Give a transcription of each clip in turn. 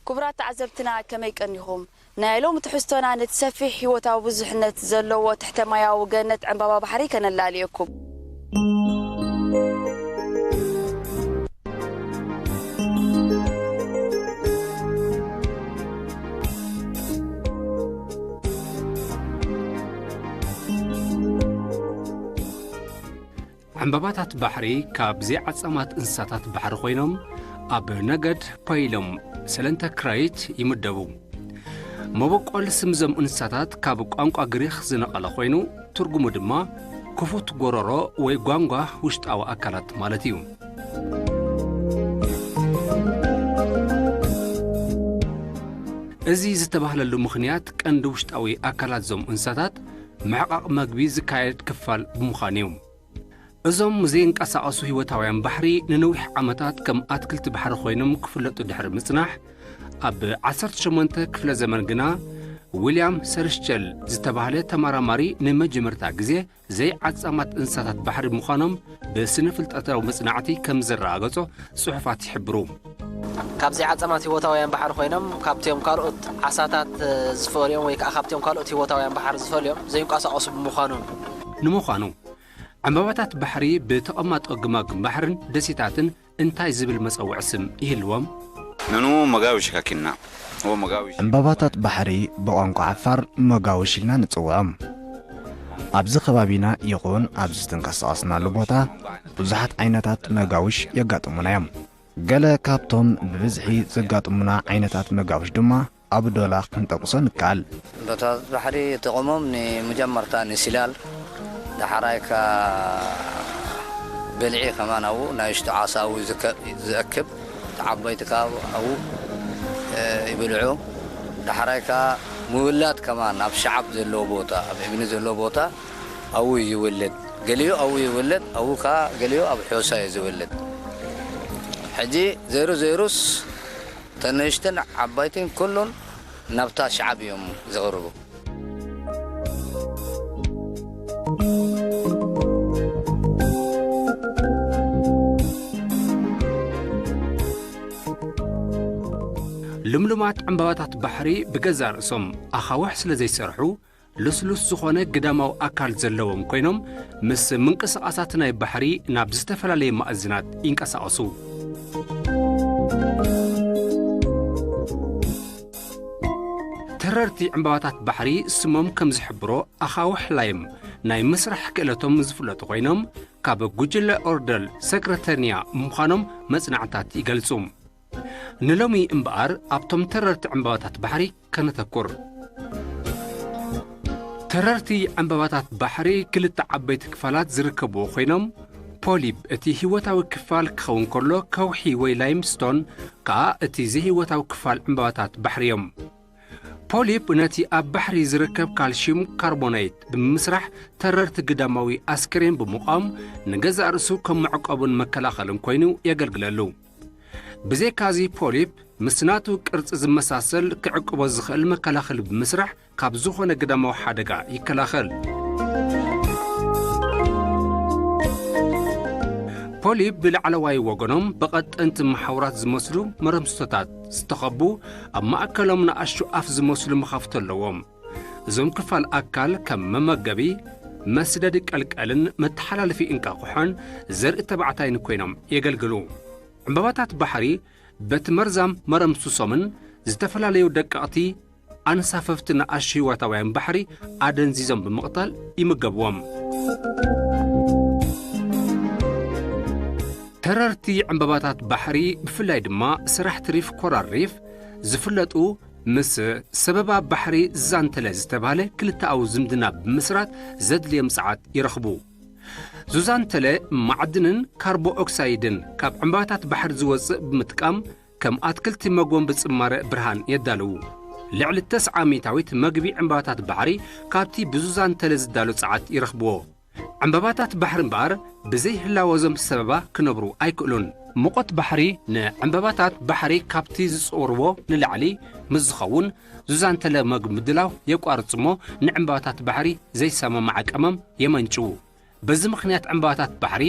ክቡራት ተዓዘብትና፣ ከመይ ቀኒኹም? ናይ ሎሚ ትሕዝቶና ነቲ ሰፊሕ ህይወታዊ ብዙሕነት ዘለዎ ትሕተ ማያዊ ገነት ዕምባባ ባሕሪ ከነላልየኩም። ዕምባባታት ባሕሪ ካብ ዘይዓጻማት እንስሳታት ባሕሪ ኮይኖም፣ ኣብ ነገድ ፖይሎም ሰለንተክራይት ይምደቡ። መበቆል ስም እዞም እንስሳታት ካብ ቋንቋ ግሪኽ ዝነቐለ ኮይኑ፣ ትርጉሙ ድማ ክፉት ጎረሮ ወይ ጓንጓ ውሽጣዊ ኣካላት ማለት እዩ። እዚ ዝተባህለሉ ምኽንያት፣ ቀንዲ ውሽጣዊ ኣካላት እዞም እንስሳታት ምሕቓቕ መግቢ ዝካየድ ክፋል ብምዃኑ እዩ። እዞም ዘይንቀሳቐሱ ህይወታውያን ባሕሪ ንነዊሕ ዓመታት ከም ኣትክልቲ ባሕሪ ኮይኖም ክፍለጡ ድሕሪ ምጽናሕ፣ ኣብ ዓሰርተ ሸሞንተ ክፍለ ዘመን ግና ዊልያም ሰርሽቸል ዝተባህለ ተመራማሪ ንመጀመርታ ግዜ ዘይዓጻማት እንስሳታት ባሕሪ ምዃኖም ብስነ ፍልጠታዊ መጽናዕቲ ከም ዘረጋገጾ ጽሑፋት ይሕብሩ። ካብ ዘይዓጻማት ህይወታውያን ባሕሪ ኮይኖም፣ ካብቶም ካልኦት ዓሳታት፣ እ፣ ዝፈልዮም ወይ ከዓ ካብቶም ካልኦት ህይወታውያን ባሕሪ ዝፈልዮም ዘይንቀሳቐሱ ብምዃኖም። ንምዃኑ፣ ዕምባባታት ባሕሪ ብተቐማጦ ግማግም ባሕርን ደሴታትን እንታይ ዝብል መጸውዒ ስም ይህልዎም? Nunu መጋውሽ ካኪና። ኦ መጋውሽ። ዕምባባታት ባሕሪ ብቋንቋ ዓፋር መጋውሽ ኢልና ንጽውዖም። ኣብዚ ከባቢና ይኹን ኣብዚ ዝተንቀሳቐስናሉ ቦታ ብዙሓት ዓይነታት መጋውሽ የጋጥሙና እዮም። ገለ ካብቶም ብብዝሒ ዘጋጥሙና ዓይነታት መጋውሽ ድማ ኣብ ዶላ ክንጠቅሶ ንከኣል። ዕምባባታት ባሕሪ ጥቕሞም ንመጀመርታ ንሲላል፣ ዳሕራይ ከኣ ብልዒ ከማን ኣብኡ፣ ናይ ውሽጢ ዓሳ ኣብኡ ዝከ-፣ ዝእክብ፣ እቲ ዓበይቲ ከኣ ኣብኡ፣ እ፣ ይብልዑ። ዳሕራይ ከኣ ምውላድ ከማን ኣብ ሸዓብ ዘለዎ ቦታ፣ ኣብ እምኒ ዘለዎ ቦታ ኣብኡ ይውለድ። ገሊኡ ኣብኡ ይውለድ፣ ኣብኡ ከኣ ገሊኡ ኣብ ሖሳ እዩ ዝውለድ። ሕጂ ዘይሩ ዘይሩስ፣ እተን ንእሽትን ዓባይትን ኩሉን ናብታ ሸዓብ እዮም ዝቕርቡ። ልምሉማት ዕምባባታት ባሕሪ ብገዛእ ርእሶም ኣኻውሕ ስለ ዘይሰርሑ፣ ልስሉስ ዝኾነ ግዳማዊ ኣካል ዘለዎም ኮይኖም፣ ምስ ምንቅስቓሳት ናይ ባሕሪ ናብ ዝተፈላለየ ማእዝናት ይንቀሳቐሱ። ተረርቲ ዕምባባታት ባሕሪ ስሞም ከም ዝሕብሮ፣ ኣኻውሕ ላይም ናይ ምስራሕ ክእለቶም ዝፍለጡ ኮይኖም፣ ካብ ጉጅለ ኦርደር ሰክረተርኒያ ምዃኖም መጽናዕታት ይገልጹ። ንሎሚ እምበኣር፣ ኣብቶም ተረርቲ ዕምባባታት ባሕሪ ከነተኩር። ተረርቲ ዕምባባታት ባሕሪ ክልተ ዓበይቲ ክፋላት ዝርከብዎ ኮይኖም፣ ፖሊፕ፣ እቲ ህይወታዊ ክፋል ክኸውን ከሎ፣ ከውሒ ወይ ላይምስቶን ከኣ እቲ ዘይህይወታዊ ክፋል ዕምባባታት ባሕሪ እዮም። ፖሊፕ ነቲ ኣብ ባሕሪ ዝርከብ ካልሽዩም ካርቦኔት ብምምስራሕ፣ ተረርቲ ግዳማዊ ኣስክሬን ብምቋም፣ ንገዛእ ርእሱ ከም መዕቆብን መከላኸልን ኮይኑ የገልግለሉ። ብዘይካዚ፣ ፖሊፕ ምስ ናቱ ቅርጺ ዝመሳሰል፣ ክዕቅቦ ዝኽእል መከላኸሊ ብምስራሕ፣ ካብ ዝኾነ ግዳማዊ ሓደጋ ይከላኸል። ፖሊፕ ብላዕለዋይ ወገኖም ብቐጠንቲ መሓውራት ዝመስሉ መረምስቶታት ዝተኸቡ፣ ኣብ ማእከሎም ንኣሽቱ ኣፍ ዝመስሉ መኻፍቶ ኣለዎም። እዞም ክፋል ኣካል ከም መመገቢ፣ መስደዲ ቀልቀልን መተሓላለፊ እንቃቑሖን ዘርኢ ተባዕታይን ኮይኖም የገልግሉ። ዕምባባታት ባሕሪ በቲ መርዛም መረምሱሶምን ዝተፈላለዩ ደቀቕቲ ኣንሳፈፍቲ ንኣሽቱ ህይወታውያን ባሕሪ ኣደንዚዞም ብምቕታል ይምገብዎም። ተረርቲ ዕምባባታት ባሕሪ፣ ብፍላይ ድማ ሰራሕቲ ሪፍ ኮራል ሪፍ ዝፍለጡ፣ ምስ ሰበባ ባሕሪ ዙዛንተለ ዝተባህለ ክልተኣዊ ዝምድና ብምስራት ዘድልዮም ጸዓት ይረኽቡ። ዙዛንተለ ማዕድንን ካርቦ ኦክሳይድን ካብ ዕምባባታት ባሕሪ ዝወጽእ ብምጥቃም፣ ከም ኣትክልቲ መጎንቢ ጽማረ ብርሃን የዳልዉ። ልዕሊ ተስዓ ሚእታዊት መግቢ ዕምባባታት ባሕሪ ካብቲ ብዙዛንተለ ዝዳሎ ጸዓት ይረኽብዎ። ዕምባባታት ባሕሪ እምበኣር ብዘይ ህላወ እዞም ሰበባ ክነብሩ ኣይክእሉን። ሙቐት ባሕሪ ንዕምባባታት ባሕሪ ካብቲ ዝጽወርዎ ንላዕሊ ምስ ዝኸውን፣ ዙዛንተለ መግቢ ምድላው የቋርጽ እሞ፣ ንዕምባባታት ባሕሪ ዘይሰማማዕ ቀመም የመንጭዉ። በዚ ምኽንያት ዕምባባታት ባሕሪ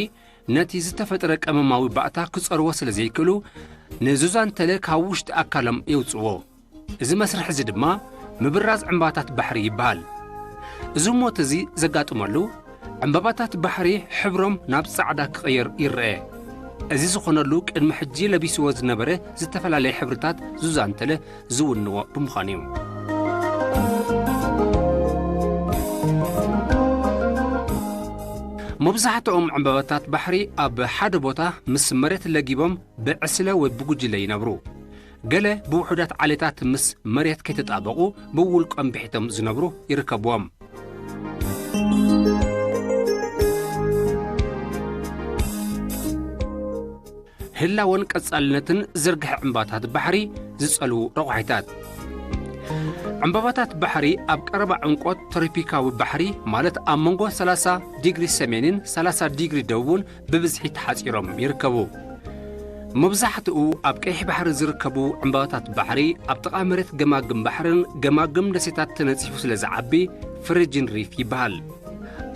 ነቲ ዝተፈጥረ ቀመማዊ ባእታ ክጸርዎ ስለ ዘይክእሉ፣ ንዙዛን ተለ ካብ ውሽጢ ኣካሎም የውጽዎ። እዚ መስርሕ እዚ ድማ ምብራዝ ዕምባታት ባሕሪ ይበሃል። እዚ ሞት እዚ ዘጋጥመሉ፣ ዕምባባታት ባሕሪ ሕብሮም ናብ ጻዕዳ ክቕየር ይረአ። እዚ ዝኾነሉ፣ ቅድሚ ሕጂ ለቢስዎ ዝነበረ ዝተፈላለየ ሕብርታት ዙዛን ተለ ዝውንዎ ብምዃኑ እዩ። መብዛሕትኦም ዕምባባታት ባሕሪ ኣብ ሓደ ቦታ ምስ መሬት ለጊቦም ብዕስለ ወይ ብጉጅለ ይነብሩ። ገለ ብውሑዳት ዓሌታት ምስ መሬት ከይተጣበቑ ብውልቆም ብሒቶም ዝነብሩ ይርከብዎም። ህላወን ቀጻልነትን ዝርግሐ ዕምባታት ባሕሪ ዝጸልዉ ረቑሒታት። ዕምባባታት ባሕሪ ኣብ ቀረባ ዕምቆት ትሮፒካዊ ባሕሪ፣ ማለት ኣብ መንጎ ሰላሳ ዲግሪ ሰሜንን ሰላሳ ዲግሪ ደቡብን ብብዝሒ ተሓጺሮም ይርከቡ። መብዛሕትኡ ኣብ ቀይሕ ባሕሪ ዝርከቡ ዕምባባታት ባሕሪ ኣብ ጥቓ መሬት ገማግም ባሕርን ገማግም ደሴታት ተነጺፉ ስለ ዝዓቢ፣ ፍሪጅን ሪፍ ይበሃል።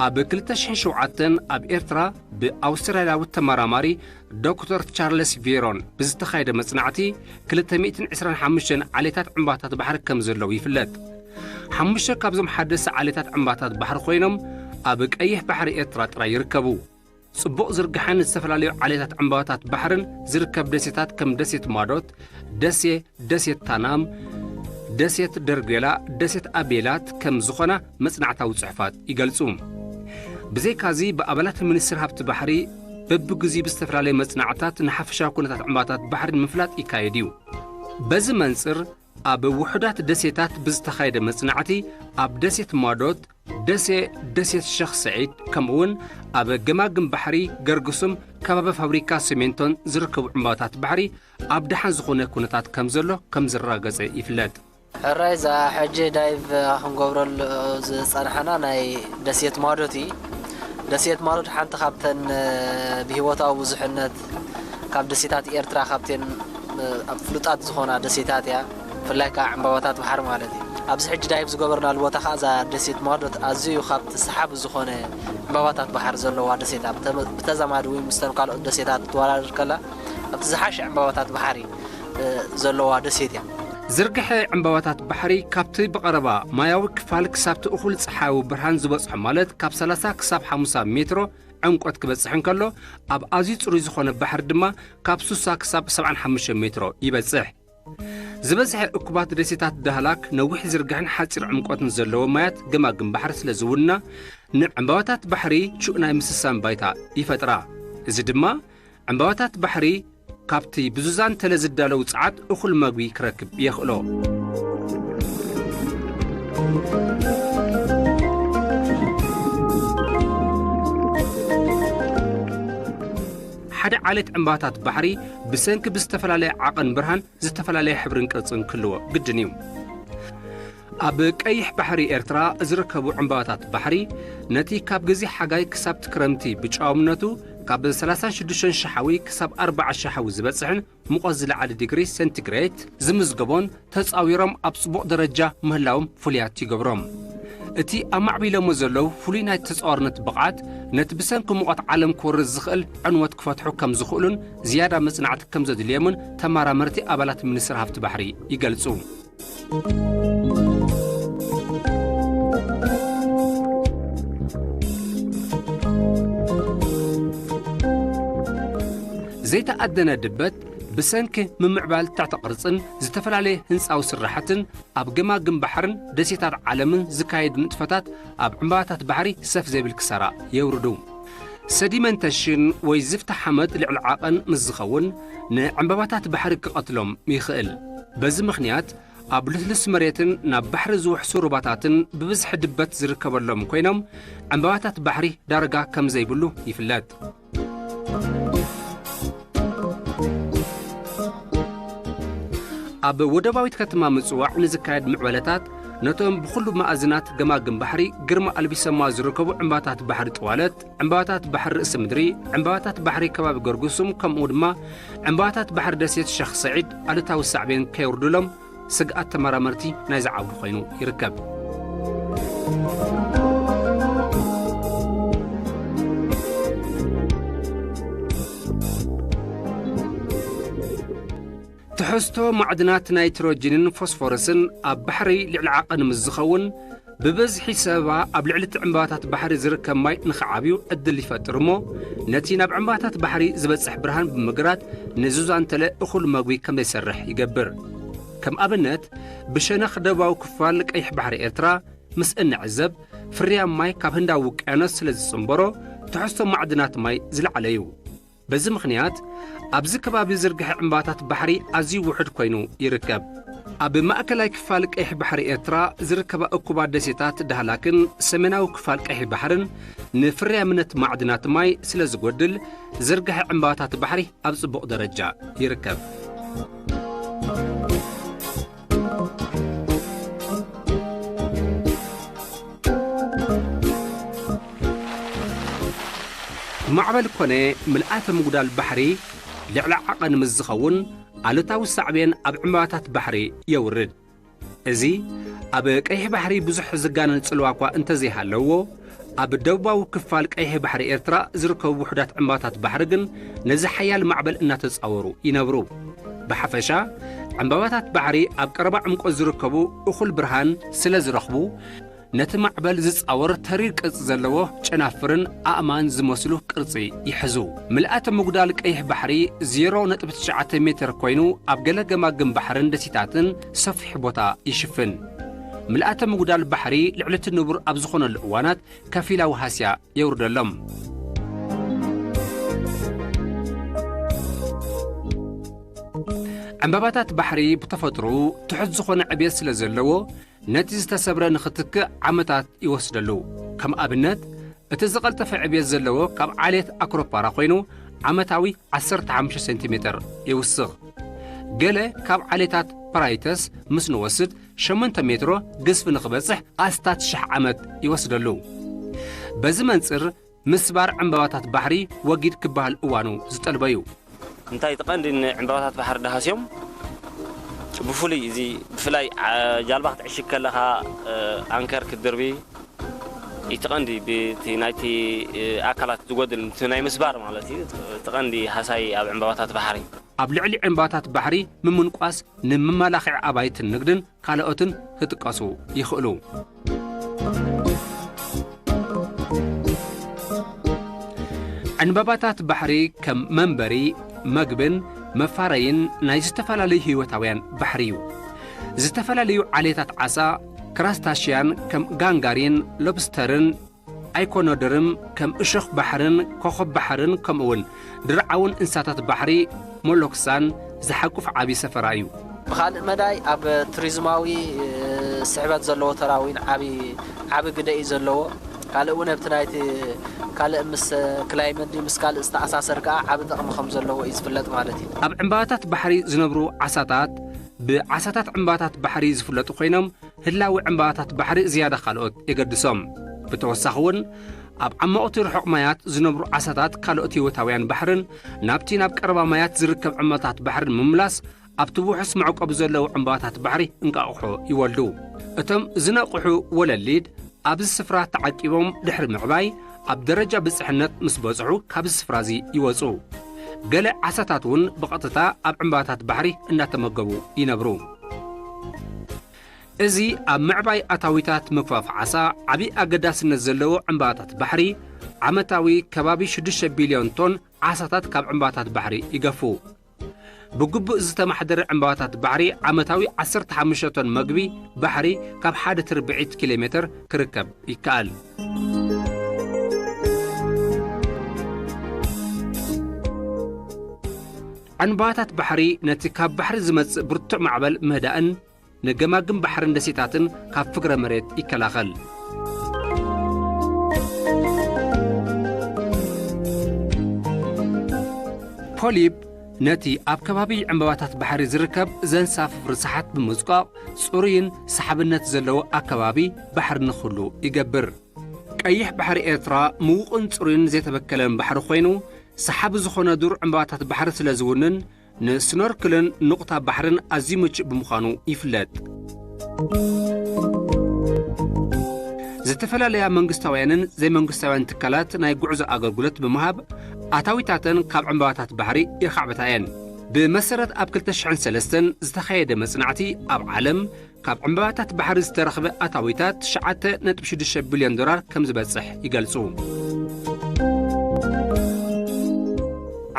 ኣብ ክልተ ሽሕን ሸውዓተን ኣብ ኤርትራ ብኣውስትራልያዊ ተመራማሪ ዶክተር ቻርለስ ቬሮን ብዝተኻየደ መጽናዕቲ፣ ክልተ ሚእትን ዕስራን ሓሙሽተን ዓሌታት ዕምባታት ባሕሪ ከም ዘለዉ ይፍለጥ። ሓሙሽተ ካብዞም ሓደስቲ ዓሌታት ዕምባታት ባሕሪ ኮይኖም፣ ኣብ ቀይሕ ባሕሪ ኤርትራ ጥራይ ይርከቡ። ጽቡቕ ዝርግሐን ዝተፈላለዩ ዓሌታት ዕምባባታት ባሕርን ዝርከብ ደሴታት ከም ደሴት ማዶት፣ ደሴ፣ ደሴት ታናም፣ ደሴት ደርጌላ፣ ደሴት ኣቤላት ከም ዝኾና መጽናዕታዊ ጽሑፋት ይገልጹ። ብዘይካዚ፣ ብኣባላት ሚኒስትሪ ሃብቲ ባሕሪ በብግዜኡ ብዝተፈላለየ መጽናዕታት ንሓፈሻዊ ኩነታት ዕምባባታት ባሕሪ ንምፍላጥ ይካየድ እዩ። በዚ መንጽር፣ ኣብ ውሑዳት ደሴታት ብዝተኻየደ መጽናዕቲ፣ ኣብ ደሴት ማዶት፣ ደሴ፣ ደሴት ሸኽ ሰዒድ፣ ከምኡውን ኣብ ገማግም ባሕሪ ገርግሱም፣ ከባቢ ፋብሪካ ሲሜንቶን ዝርከቡ ዕምባባታት ባሕሪ ኣብ ደሓን ዝኾነ ኩነታት ከም ዘሎ ከም ዝረጋገጸ ይፍለጥ። ሕራይ፣ እዛ ሕጂ ዳይቭ ክንገብረሉ ዝጸናሕና ናይ ደሴት ማዶት እዩ። ደሴት ማዶት ሓንቲ ካብተን፣ እ፣ ብህይወታዊ ብዙሕነት ካብ ደሴታት ኤርትራ ካብተን፣ እ፣ ኣብ ፍሉጣት ዝኾና ደሴታት እያ። ብፍላይ ከዓ ዕምባባታት ባሕሪ ማለት እዩ። ኣብዚ ሕጂ ዳይቭ ዝገበርናሉ ቦታ ከዓ እዛ ደሴት ማዶት ኣዝዩ ካብቲ ሰሓቢ ዝኾነ ዕምባባታት ባሕሪ ዘለዋ ደሴት እያ። ብተ-፣ ብተዛማዲ እውን ምስተን ካልኦት ደሴታት ትወዳደር ከላ ኣብቲ ዝሓሸ ዕምባባታት ባሕሪ፣ እ፣ ዘለዋ ደሴት እያ። ዝርግሐ ዕምባባታት ባሕሪ ካብቲ ብቐረባ ማያዊ ክፋል ክሳብቲ እኹል ጸሓያዊ ብርሃን ዝበጽሖ፣ ማለት ካብ ሰላሳ ክሳብ ሓምሳ ሜትሮ ዕምቆት ክበጽሕ እንከሎ፣ ኣብ ኣዝዩ ጽሩይ ዝኾነ ባሕሪ ድማ ካብ ስሳ ክሳብ ሰብዓን ሓሙሽተ ሜትሮ ይበጽሕ። ዝበዝሐ እኩባት ደሴታት ዳህላክ ነዊሕ ዝርግሐን ሓጺር ዕምቆትን ዘለዎ ማያት ገማግም ባሕሪ ስለ ዝውንና፣ ንዕምባባታት ባሕሪ ቹእ ናይ ምስሳን ባይታ ይፈጥራ። እዚ ድማ ዕምባባታት ባሕሪ ካብቲ ብዙዛን ተለ ዝዳለው ጸዓት እኹል መግቢ ክረክብ የኽእሎ። ሓደ ዓሌት ዕምባባታት ባሕሪ ብሰንኪ ብዝተፈላለየ ዓቐን ብርሃን ዝተፈላለየ ሕብርን ቅርጽን ክህልዎ ግድን እዩ። ኣብ ቀይሕ ባሕሪ ኤርትራ ዝርከቡ ዕምባባታት ባሕሪ፣ ነቲ ካብ ግዜ ሓጋይ ክሳብቲ ክረምቲ ብጨዋምነቱ ካብ ሰላሳን ሽዱሽተን ሸሓዊ ክሳብ ኣርባዓ ሸሓዊ ዝበጽሕን ሙቐት ዝለዓለ ዲግሪ ሴንቲግሬድ ዝምዝገቦን ተጻዊሮም ኣብ ጽቡቕ ደረጃ ምህላዎም ፍሉያት ይገብሮም። እቲ ኣማዕቢሎሞ ዘለዉ ፍሉይ ናይ ተጻዋርነት ብቕዓት፣ ነቲ ብሰንኪ ሙቐት ዓለም ክወርድ ዝኽእል ዕንወት ክፈትሑ ከም ዝኽእሉን ዝያዳ መጽናዕቲ ከም ዘድልዮምን ተመራመርቲ ኣባላት ሚኒስትሪ ሃብቲ ባሕሪ ይገልጹ። ዘይተኣደነ ድበት ብሰንኪ ምምዕባል ትሕተ ቅርጽን ዝተፈላለየ ህንጻዊ ስራሓትን ኣብ ገማግም ባሕርን ደሴታት ዓለምን ዝካየድ ንጥፈታት ኣብ ዕምባባታት ባሕሪ ሰፍ ዘይብል ክሳራ የውርዱ። ሰዲመንተሽን ወይ ዝፍቲ ሓመድ ልዕሊ ዓቐን ምስ ዝኸውን ንዕምባባታት ባሕሪ ክቐትሎም ይኽእል። በዚ ምኽንያት ኣብ ልስሉስ መሬትን ናብ ባሕሪ ዝውሕሱ ሩባታትን ብብዝሒ ድበት ዝርከበሎም ኮይኖም፣ ዕምባባታት ባሕሪ ዳርጋ ከም ዘይብሉ ይፍለጥ። ኣብ ወደባዊት ከተማ ምጽዋዕ ንዝካየድ ምዕበለታት፣ ነቶም ብኹሉ መኣዝናት ገማግም ባሕሪ ግርማ ኣልቢሶማ ዝርከቡ ዕምባታት ባሕሪ ጥዋለት፣ ዕምባታት ባሕሪ ርእሲ ምድሪ፣ ዕምባታት ባሕሪ ከባቢ ገርጉሱም፣ ከምኡ ድማ ዕምባታት ባሕሪ ደሴት ሸኽ ሰዒድ ኣሉታዊ ሳዕቤን ከየውርዱሎም ስግኣት ተመራመርቲ ናይዚ ዓውዲ ኮይኑ ይርከብ። ትሕዝቶ ማዕድናት ናይትሮጅንን ፎስፎረስን ኣብ ባሕሪ ልዕሊ ዓቐን ምስ ዝኸውን፣ ብብዝሒ ሰበባ ኣብ ልዕሊ እቲ ዕምባባታት ባሕሪ ዝርከብ ማይ ንኽዓብዩ ዕድል ይፈጥር እሞ፣ ነቲ ናብ ዕምባባታት ባሕሪ ዝበጽሕ ብርሃን ብምግራድ ንዙዛንተለ እኹል መግቢ ከም ዘይሰርሕ ይገብር። ከም ኣብነት፣ ብሸነኽ ደቡባዊ ክፋል ቀይሕ ባሕሪ ኤርትራ ምስ እንዕዘብ፣ ፍርያም ማይ ካብ ህንዳዊ ውቅያኖስ ስለ ዝጽንበሮ፣ ትሕዝቶ ማዕድናት ማይ ዝለዓለ እዩ። በዚ ምኽንያት፣ ኣብዚ ከባቢ ዝርግሐ ዕምባባታት ባሕሪ ኣዝዩ ውሑድ ኮይኑ ይርከብ። ኣብ ማእከላይ ክፋል ቀይሕ ባሕሪ ኤርትራ ዝርከባ እኩባት ደሴታት ዳህላክን ሰሜናዊ ክፋል ቀይሕ ባሕርን ንፍርያምነት ማዕድናት ማይ ስለ ዝጎድል፣ ዝርግሐ ዕምባባታት ባሕሪ ኣብ ጽቡቕ ደረጃ ይርከብ። ማዕበል ኮነ ምልኣተ ምጉዳል ባሕሪ ልዕሊ ዓቐን ምስ ዝኸውን፣ ኣሉታዊ ሳዕቤን ኣብ ዕምባባታት ባሕሪ የውርድ። እዚ ኣብ ቀይሕ ባሕሪ ብዙሕ ዝጋነን ጽልዋ እኳ እንተዘይሃለዎ፣ ኣብ ደቡባዊ ክፋል ቀይሕ ባሕሪ ኤርትራ ዝርከቡ ውሑዳት ዕምባባታት ባሕሪ ግን ነዚ ሓያል ማዕበል እናተጻወሩ ይነብሩ። ብሓፈሻ፣ ዕምባባታት ባሕሪ ኣብ ቀረባ ዕምቆት ዝርከቡ እኹል ብርሃን ስለ ዝረኽቡ፣ ነቲ ማዕበል ዝጻወር ተሪር ቅርጺ ዘለዎ ጨናፍርን ኣእማን ዝመስሉ ቅርጺ ይሕዙ። ምልኣተ ምጉዳል ቀይሕ ባሕሪ ዜሮ ነጥቢ ትሽዓተ ሜትር ኮይኑ፣ ኣብ ገለ ገማግም ባሕርን ደሴታትን ሰፊሕ ቦታ ይሽፍን። ምልኣተ ምጉዳል ባሕሪ ልዕሊ እቲ ንቡር ኣብ ዝኾነሉ እዋናት ከፊላዊ ሃስያ የውርደሎም። ዕምባባታት ባሕሪ ብተፈጥሮኡ ትሑት ዝኾነ ዕብየት ስለ ዘለዎ፣ ነቲ ዝተሰብረ ንኽትክእ ዓመታት ይወስደሉ። ከም ኣብነት፣ እቲ ዝቐልጠፈ ዕብየት ዘለዎ ካብ ዓሌት ኣክሮፓራ ኮይኑ፣ ዓመታዊ ዓሰርተ ሓሙሽተ ሴንቲሜተር ይውስኽ። ገለ ካብ ዓሌታት ፐራይተስ ምስ ንወስድ፣ ሸሞንተ ሜትሮ ግዝፊ ንኽበጽሕ ኣስታት ሽሕ ዓመት ይወስደሉ። በዚ መንጽር፣ ምስባር ዕምባባታት ባሕሪ ወጊድ ክበሃል እዋኑ ዝጠልበዩ። እንታይ እቲ ቀንዲ ንዕምባባታት ባሕሪ ድሃስዮም? ብፍሉይ እዚ ብፍላይ፣ ዓ-፣ ጃልባ ክትዕሽግ ከለኻ፣ እ፣ ኣንከር ክትድርቢ፣ እቲ ቀንዲ ብቲ ናይቲ፣ እ፣ ኣካላት ዝጎድል፣ እቲ ናይ ምስባር ማለት እዩ፣ እቲ ቀንዲ ሃሳይ ኣብ ዕምባባታት ባሕሪ። ኣብ ልዕሊ ዕምባባታት ባሕሪ ምምንቋስ ንመመላኽዒ ኣባይትን ንግድን ካልኦትን ክጥቀሱ ይኽእሉ። ዕንባባታት ባሕሪ ከም መንበሪ፣ መግብን መፋረይን ናይ ዝተፈላለዩ ህይወታውያን ባሕሪ እዩ። ዝተፈላለዩ ዓሌታት ዓሳ፣ ክራስታሽያን ከም ጋንጋሪን ሎብስተርን ኣይኮኖደርም ከም እሾኽ ባሕርን ኮኸብ ባሕርን ከምኡውን ድርዓውን እንስሳታት ባሕሪ ሞሎክሳን ዝሓቁፍ ዓቢ ሰፈራ እዩ። ብኻልእ መዳይ ኣብ ቱሪዝማዊ፣ እ፣ ስሕበት ዘለዎ ተራ እውን ዓቢ፣ ዓቢ ግደ እዩ ዘለዎ። ካልእ እውን ኣብቲ ናይቲ ካልእ ምስ ክላይመት ድዩ ምስ ካልእ ዝተኣሳሰር ከኣ ዓቢ ጥቕሚ ከም ዘለዎ እዩ ዝፍለጥ ማለት እዩ። ኣብ ዕምባባታት ባሕሪ ዝነብሩ ዓሳታት ብዓሳታት ዕምባባታት ባሕሪ ዝፍለጡ ኮይኖም፣ ህላወ ዕምባባታት ባሕሪ ዝያዳ ካልኦት የገድሶም። ብተወሳኺ እውን፣ ኣብ ዓመቑቲ ርሑቕ ማያት ዝነብሩ ዓሳታት ካልኦት ህይወታውያን ባሕርን ናብቲ ናብ ቀረባ ማያት ዝርከብ ዕምባባታት ባሕርን ምምላስ፣ ኣብቲ ውሑስ መዕቆቢ ዘለዉ ዕምባባታት ባሕሪ እንቃቑሖ ይወልዱ። እቶም ዝነቕሑ ወለሊድ ኣብዚ ስፍራ ተዓቂቦም ድሕሪ ምዕባይ፣ ኣብ ደረጃ ብጽሕነት ምስ በጽሑ ካብዚ ስፍራ እዚ ይወጹ። ገለ ዓሳታት እውን ብቐጥታ ኣብ ዕምባባታት ባሕሪ እናተመገቡ ይነብሩ። እዚ ኣብ ምዕባይ ኣታዊታት ምግፋፍ ዓሳ ዓቢ ኣገዳስነት ዘለዎ ዕምባባታት ባሕሪ፣ ዓመታዊ ከባቢ ሽዱሽተ ቢልዮን ቶን ዓሳታት ካብ ዕምባባታት ባሕሪ ይገፉ። ብግቡእ ዝተማሕደረ ዕምባባታት ባሕሪ ዓመታዊ ዓሰርተ ሓሙሽተ ቶን መግቢ ባሕሪ ካብ ሓደ ትርብዒት ኪሎ ሜተር ክርከብ ይከኣል። ዕምባባታት ባሕሪ ነቲ ካብ ባሕሪ ዝመጽእ ብርቱዕ ማዕበል ምህዳእን ንገማግም ባሕርን ደሴታትን ካብ ፍግረ መሬት ይከላኸል። ፖሊፕ ነቲ ኣብ ከባቢ ዕምባባታት ባሕሪ ዝርከብ ዘንሳፍፍ ርስሓት ብምጽቋቕ፣ ጽሩይን ሰሓብነት ዘለዎ ኣከባቢ ባሕሪ ንኽህሉ ይገብር። ቀይሕ ባሕሪ ኤርትራ ምዉቕን ጽሩይን ዘይተበከለን ባሕሪ ኮይኑ፣ ሰሓቢ ዝኾነ ዱር ዕምባባታት ባሕሪ ስለ ዝውንን፣ ንስኖርክልን ንቑታ ባሕርን ኣዝዩ ምቹእ ብምዃኑ ይፍለጥ። ዝተፈላለያ መንግስታውያንን ዘይመንግስታውያን ትካላት ናይ ጉዕዞ ኣገልግሎት ብምሃብ፣ ኣታዊታተን ካብ ዕምባባታት ባሕሪ የኻዕብታ እየን። ብመሰረት ኣብ ክልተ ሽሕን ሰለስተን ዝተኻየደ መጽናዕቲ፣ ኣብ ዓለም ካብ ዕምባባታት ባሕሪ ዝተረኽበ ኣታዊታት ትሽዓተ ነጥቢ ሽዱሽተ ቢልዮን ዶላር ከም ዝበጽሕ ይገልጹ።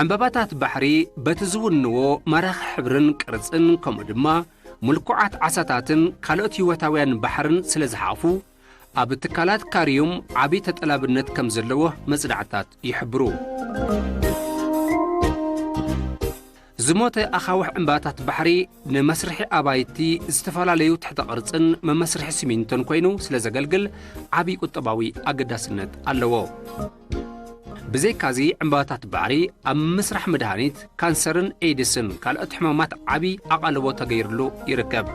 ዕምባባታት ባሕሪ በቲ ዝውንዎ ማራኺ ሕብርን ቅርጽን፣ ከምኡ ድማ ምልኩዓት ዓሳታትን ካልኦት ህይወታውያን ባሕርን ስለ ዝሓቑፉ፣ ኣብ ትካላት ካርዩም ዓቢ ተጠላብነት ከም ዘለዎ መጽናዕትታት ይሕብሩ። ዝሞተ ኣኻውሕ ዕምባባታት ባሕሪ ንመስርሒ ኣባይቲ፣ ዝተፈላለዩ ትሕተ ቅርጽን መመስርሒ ሲሚንቶን ኮይኑ ስለ ዘገልግል፣ ዓቢ ቁጠባዊ ኣገዳስነት ኣለዎ። ብዘይካዚ፣ ዕምባባታት ባሕሪ ኣብ ምስራሕ መድሃኒት ካንሰርን ኤድስን ካልኦት ሕማማት ዓቢ ኣቓልቦ ተገይርሉ ይርከብ።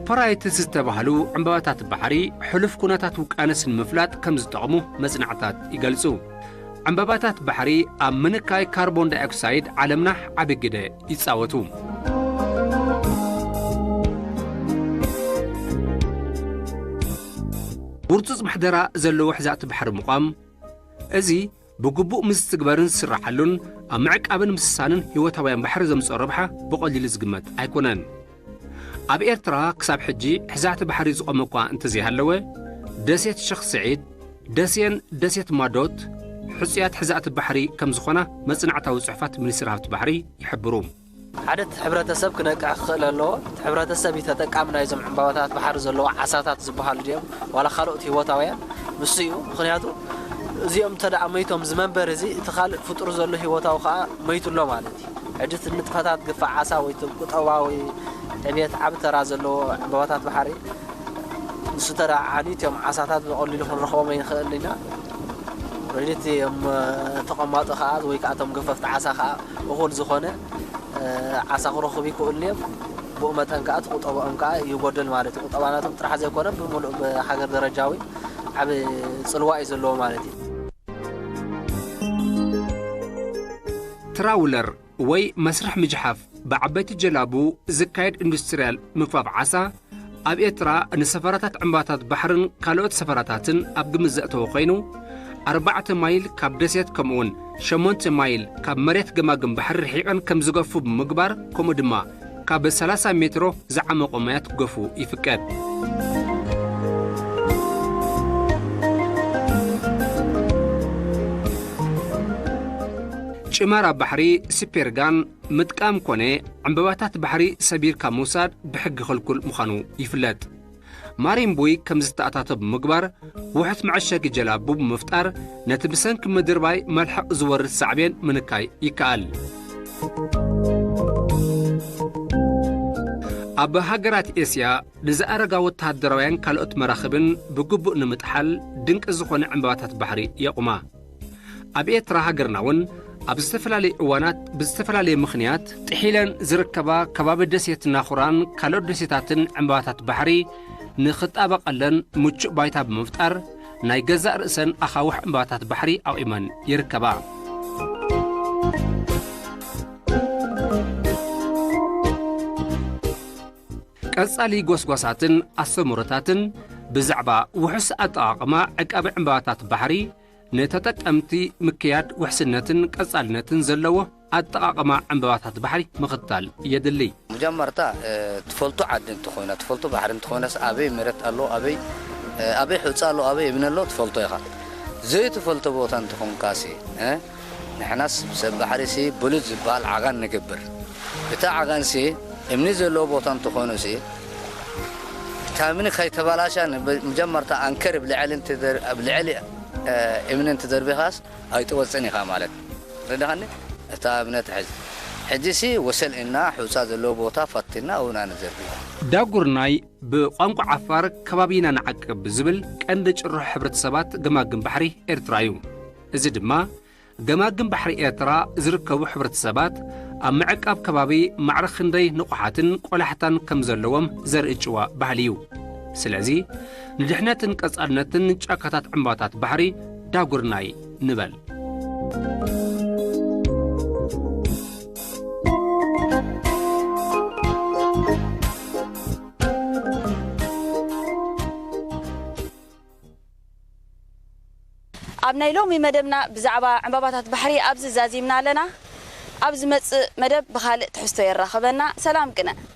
ፓራይትስ ዝተባህሉ ዕምባባታት ባሕሪ፣ ሕሉፍ ኩነታት ውቃነስ ንምፍላጥ ከም ዝጠቕሙ መጽናዕታት ይገልጹ። ዕምባባታት ባሕሪ ኣብ ምንካይ ካርቦን ዳይኦክሳይድ ዓለምና ዓቢ ግደ ይጻወቱ። ውርጹጽ ምሕደራ ዘለዎ ሕዛእቲ ባሕሪ ምቋም፣ እዚ ብግቡእ ምስ ዝትግበርን ዝስርሓሉን፣ ኣብ ምዕቃብን ምስሳንን ህይወታውያን ባሕሪ ዘምጽኦ ረብሓ ብቐሊሉ ዝግመት ኣይኮነን። ኣብ ኤርትራ ክሳብ ሕጂ ሕዛእቲ ባሕሪ ዝቖመ እኳ እንተዘይሃለወ፣ ደሴት ሸኽ ስዒድ፣ ደሴን ደሴት ማዶት ሕጹያት ሕዛእቲ ባሕሪ ከም ዝኾና መጽናዕታዊ ጽሑፋት ሚኒስትሪ ሃብቲ ባሕሪ ይሕብሩ። ሓደ እቲ ሕብረተሰብ ክነቅሕ ክኽእል ኣለዎ። እቲ ሕብረተሰብ እዩ ተጠቃሚ ናይዞም ዕምባባታት ባሕሪ ዘለዎ ዓሳታት ዝበሃሉ ድዮም ዋላ ካልኦት ህይወታውያን፣ ንሱ እዩ። ምኽንያቱ እዚኦም እንተ ደኣ መይቶም፣ እዚ መንበር እዚ፣ እቲ ካልእ ፍጡር ዘሎ ህይወታዊ ከኣ መይቱ ኣሎ ማለት እዩ። ሕጂ እቲ ንጥፈታት ግፋ ዓሳ ወይ እቲ ቁጠባዊ ዕብየት ዓቢ ተራ ዘለዎ ዕምባባታት ባሕሪ፣ ንሱ ተራ ዓንዩ፣ እቲኦም ዓሳታት ብቐሊሉ ክንረኽቦም ኣይንኽእል ኢና። ኦልሬዲ እቲኦም ተቐማጦ ከኣ ወይ ከኣ እቶም ገፈፍቲ ዓሳ ከኣ እኹል ዝኾነ ዓሳ ክረኽቡ ይክእሉ እዮም። ብኡ መጠን ከኣ እቲ ቁጠባኦም ከኣ ይጎድል ማለት እዩ። ቁጠባ ናቶም ጥራሕ ዘይኮነ ብምሉእ ብሃገር ደረጃዊ ዓቢ ጽልዋ እዩ ዘለዎ ማለት እዩ። ትራውለር ወይ መስርሕ ምጅሓፍ ብዓበይቲ ጀላቡ ዝካየድ ኢንዱስትርያል ምግፋፍ ዓሳ፣ ኣብ ኤርትራ ንሰፈራታት ዕምባታት ባሕርን ካልኦት ሰፈራታትን ኣብ ግምት ዘእተወ ኮይኑ፣ ኣርባዕተ ማይል ካብ ደሴት ከምኡውን ሸሞንተ ማይል ካብ መሬት ገማግም ባሕሪ ርሒቐን ከም ዝገፉ ብምግባር፣ ከምኡ ድማ ካብ ሰላሳ ሜትሮ ዝዓመቑ ማያት ክገፉ ይፍቀድ። ጭማራ ባሕሪ፣ ስፔርጋን፣ ምጥቃም ኮነ ዕምባባታት ባሕሪ ሰቢርካ ምውሳድ ብሕጊ ክልኩል ምዃኑ ይፍለጥ። ማሪን ቡይ ከም ዝተኣታቶ ብምግባር፣ ውሑስ መዐሸጊ ጀላቡ ብምፍጣር፣ ነቲ ብሰንኪ ምድርባይ መልሕቕ ዝወርድ ሳዕቤን ምንካይ ይከኣል። ኣብ ሃገራት ኤስያ፣ ንዝኣረጋ ወተሃደራውያን ካልኦት መራኽብን ብግቡእ ንምጥሓል ድንቂ ዝኾነ ዕምባባታት ባሕሪ የቑማ። ኣብ ኤርትራ ሃገርና እውን ኣብ ዝተፈላለየ እዋናት ብዝተፈላለየ ምኽንያት ጥሒለን ዝርከባ ከባቢ ደሴት ናኹራን ካልኦት ደሴታትን ዕምባባታት ባሕሪ ንኽጣበቐለን ምቹእ ባይታ ብምፍጣር ናይ ገዛእ ርእሰን ኣኻውሕ ዕምባባታት ባሕሪ ኣቑመን ይርከባ። ቀጻሊ ጎስጓሳትን ኣስተምህሮታትን ብዛዕባ ውሑስ ኣጠቓቕማ ዕቃበ ዕምባባታት ባሕሪ ንተጠቀምቲ ምክያድ ውሕስነትን ቀጻልነትን ዘለዎ ኣጠቓቕማ ዕምባባታት ባሕሪ ምኽታል የድሊ። መጀመርታ፣ እ፣ ትፈልጦ ዓዲ እንተኾይና፣ ትፈልጦ ባሕሪ እንተኾይናስ፣ ኣበይ መሬት ኣሎ፣ ኣበይ፣ እ፣ ኣበይ ሑጻ ኣሎ፣ ኣበይ እምኒ ኣሎ ትፈልጦ ኢኻ። ዘይትፈልጦ ቦታ እንተኾንካሲ፣ እ፣ ንሕናስ ሰብ ባሕሪሲ ብሉጽ ዝበሃል ዓጋን ንገብር። እቲ ዓጋንሲ እምኒ ዘለዎ ቦታ እንተኾይኑሲ፣ እታ እምኒ ከይተባላሻ ንብ-፣ መጀመርታ ኣንከር ኣብ ልዕሊ እንትደር-፣ ኣብ ልዕሊ፣ እ፣ እምኒ እንትደርቢኻስ ኣይትወጽእን ኢኻ ማለት። ረዳኻኒ? እታ እምነት ሕዚ፣ ሕጂሲ ወሰል እና ሑጻ ዘለዎ ቦታ ፈቲና ኣብና ንዘርቢ። ዳጉርናይ ብቋንቋ ዓፋር ከባቢና ንዓቅብ ዝብል ቀንዲ ጭርሖ ሕብረተሰባት ገማግም ባሕሪ ኤርትራ እዩ። እዚ ድማ ገማግም ባሕሪ ኤርትራ ዝርከቡ ሕብረተሰባት ኣብ ምዕቃብ ከባቢ ማዕረ ክንደይ ንቑሓትን ቆላሕታን ከም ዘለዎም ዘርኢ ጭዋ ባህሊ እዩ። ስለዚ ንድሕነትን ቀጻልነትን ጫካታት ዕምባታት ባሕሪ ዳጉርናይ ንበል። ኣብ ናይ ሎሚ መደብና ብዛዕባ ዕምባባታት ባሕሪ ኣብዚ ዛዚምና ኣለና። ኣብ ዝመጽእ መደብ ብኻልእ ትሕዝቶ የራኽበና። ሰላም ቅነ።